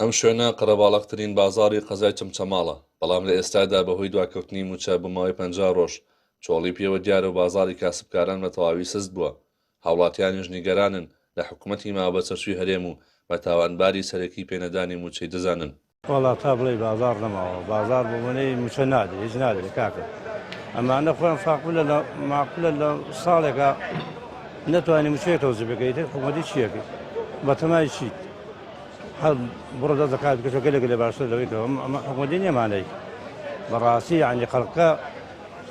ئەم شوێنە قەرەباڵغترین بازاڕی قەزای چەمچەماڵە، بەڵام لە ئێستادا بەهۆی دواکەوتنی مووچە بۆ ماوەی 50 ڕۆژ چۆڵی پێوە دیارە و بازاڕی کاسبکاران بە تەواوی سست بووە، هاوڵاتیانیش نیگەرانن لە حکومەتی ماوەبەسەرچووی هەرێم و بە تاوانباری سەرەکی پێنەدانی مووچەی دەزانن. وەڵا تا بڵێی بازاڕ نەماوە بازاڕ بۆ مەنەی موچە نادرێ هیچ نادرێ کاکە ئەمانە خۆیان فاقولە لە ماقولە لە ساڵێکا نەتوانی موچەیە تەوزی بکەیت حکومەتی چیەکەی بەتەمای چیت هەر بڕۆ دەست دەکات بکەشە گەلێک لە باشتر لەوەی کە ئەمە حکومەتی نیەمانەی بەڕاستی یعنی خەڵکە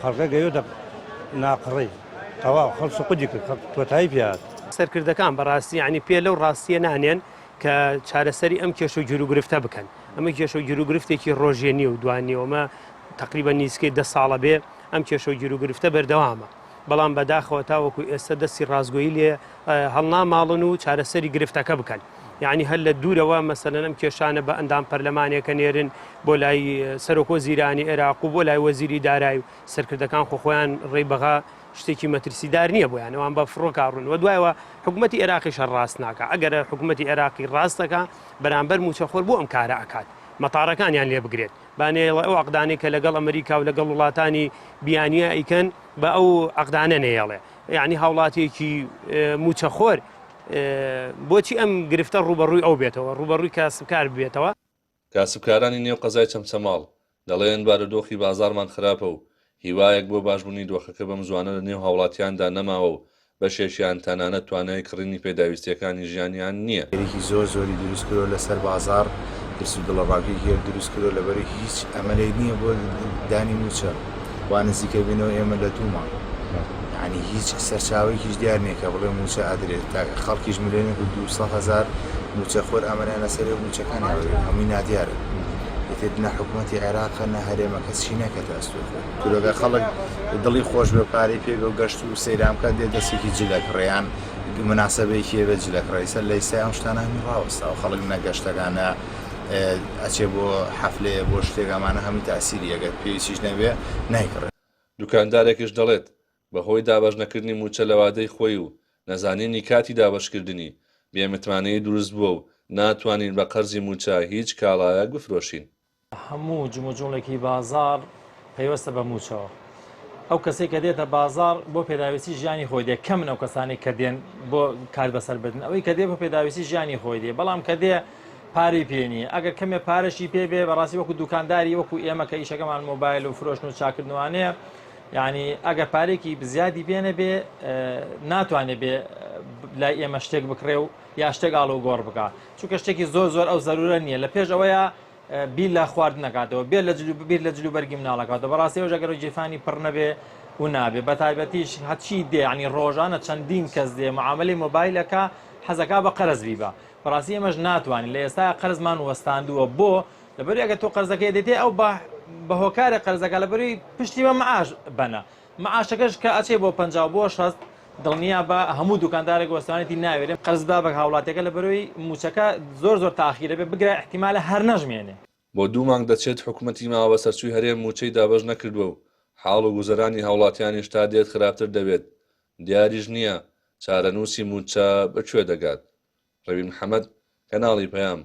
خەڵکە گەیۆتە ناقڕی تەواو خەڵک سقوطی کرد خەڵک کۆتایی پێ هات. سەرکردەکان بەڕاستی یعنی پێ لەو ڕاستیە نانێن کە چارەسەری ئەم کێشە و گیروگرفتە بکەن. ئەمە کێشە و گیروگرفتێکی ڕۆژێ نییە و دوان نییە ئەمە تەقریبەن نیزکەی دە ساڵە بێ ئەم کێشە و گیروگرفتە بەردەوامە. بەڵام بەداخەوە تاوەکو ئێستا دەستی ڕاستگۆیی لێ هەڵناماڵن و چارەسەری گرفتەکە بکەن. یعنی هەر لە دوورەوە مەسەلەن ئەم کێشانە بە ئەندام پەرلەمانێکە نێرن بۆ لای سەرۆکوەزیرانی عێراق و بۆ لای وەزیری دارایی و سەرکردەکان خۆ خۆیان ڕێی بەغا شتێکی مەترسیدار نییە بۆیان ئەوان بە فڕۆکە ڕوون و دوایەوە حکوومەتی عێراقیش هەر ڕاست ناکا ئەگەر حکوومەتی عێراقی ڕاست دەکا بەرامبەر مووچەخۆر بۆ ئەم کارە ئەکات مەتارەکانیان لێ بگرێت با نەیەڵێ ئەو عەقدانەی کە لەگەڵ ئەمریکا و لەگەڵ وڵاتانی بیانیە ئەیکەن بە ئەو عەقدانە نەیەڵێ یعنی هاوڵاتیەکی مووچەخۆر بۆچی ئەم گرفتە ڕووبەڕووی ئەو بێتەوە ڕووبەڕووی کاسبکار ببێتەوە. کاسبکارانی نێو قەزای چەمچەماڵ، دەڵێن بارودۆخی بازاڕمان خراپە و هیوایەک بۆ باشبوونی دۆخەکە بەم زووانە لە نێو هاوڵاتیاندا نەماوە و بەشێکیان تەنانەت توانای کڕینی پێداویستییەکانی ژیانیان نییە. کاریگەریی زۆر زۆری دروست کردوە لەسەر بازاڕ، ترس و دڵەڕاوکێکی هەر دروست کردوە لەبەرئەوەی هیچ ئەمەلێک نییە بۆ دانی مووچە وا نزیکە بینەوە ئێمە لە دوو مانگ یانی هیچ سەرچاوەیەکیش دیار نییە کە بڵێ مووچە ئەدرێت تا خەڵکیش ملیۆنێک و 200 هەزار مووچەخۆر ئەمەلیان لەسەرێ و مووچەکانیان وەرگرن هەمووی نادیارن ئیتر نە حکومەتی عێراقە نە هەرێمە کەس چی نەکەتە ئەستۆی خۆی. تورەکە خەڵک دڵی خۆش بێ پارەی پێ بێ و گەشت و سەیران بکات دێ دەستێکی جل ئەکڕێ یان مناسەبەیەکی هەبێ جل ئەکڕێ ئیستا لە ئیستای ئەم شتانە هەمووی ڕاوەستاوە خەڵک نە گەشتەکان نە ئەچێ بۆ حەفلەیە بۆ شتێک ئەمانە هەمووی تاسیری ئەگەر پێویستیش نەبێ نایکڕێ. دوکاندارێکیش دەڵێت، بەهۆی دابەشنەکردنی مووچە لە وادەی خۆی و نەزانینی کاتی دابەشکردنی، بێ متمانەیی دروستبووە و ناتوانین بە قەرزی مووچە هیچ کاڵایەک بفرۆشین. هەموو جموجوڵێکی بازاڕ پەیوەستە بە مووچەوە. ئەو کەسەی کە دێتە بازاڕ بۆ پێداویستی ژیانی خۆی دێ، کەمن ئەو کەسانەی کە دێن بۆ کار بەسەربردن. ئەوەی کە دێ بۆ پێداویستی ژیانی خۆی دێ، بەڵام کە دێ پارەی پێ نییە. ئەگەر کەمێ پارەشی پێ بێ، بەڕاستی وەکو دوکانداری وەکو ئێمە کە ئیشەکەمان مۆبایل و فرۆشتن و چاککردنەوانەیە، یعنی ئەگەر پارێکی زیادی پێ نەبێ ناتوانێ بێ لای ئێمە شتێک بکڕێ و یا شتێک ئاڵوگۆڕ بکا چونکە شتێکی زۆر زۆر ئەو زەرورە نییە لە پێش ئەوەیە بیر لە خواردن نەکاتەوە بێ لە جلو بیر لە جلو بەرگی مناڵەکاتەوە بەڕاستی ئەوش ئەگەر گیرفانی پڕ نەبێ و نابێ بە تایبەتیش هەرچی دێ ینی ڕۆژانە چەندین کەس دێ معاملەی مۆبایلەکە حەزەکا بە قەرز بیبا بەڕاستی ئێمەش ناتوانین لە ئێستا قەرزمان وەستاندووە بۆ لەبەری ئەگەر تۆ قەرزەکەی دێتێ ئەو بە بە هۆکارێک قەرزەکە لەبەری پشتی بە معاش بەنە معاشەکەش کە ئەچێ بۆ 50 بۆ 60 دڵنیا بە هەموو دوکاندارێک وەستانێتی ناوێرێ قەرز با بە هاوڵاتیەکە لەبەرەوەی موچەکە زۆر زۆر تاخیرە بێ بگرە ئیحتیمالە هەر نەژمێنێ. بۆ دوو مانگ دەچێت حکومەتی ماوەبەسەرچووی هەرێم مووچەی دابەش نەکردووە و حاڵ و گوزەرانی هاوڵاتیانیش تا دێت خراپتر دەبێت، دیاریش نییە چارەنووسی مووچە بە کوێ دەگات. ڕێبین محەمەد، کەناڵی پەیام،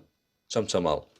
چەمچەماڵ.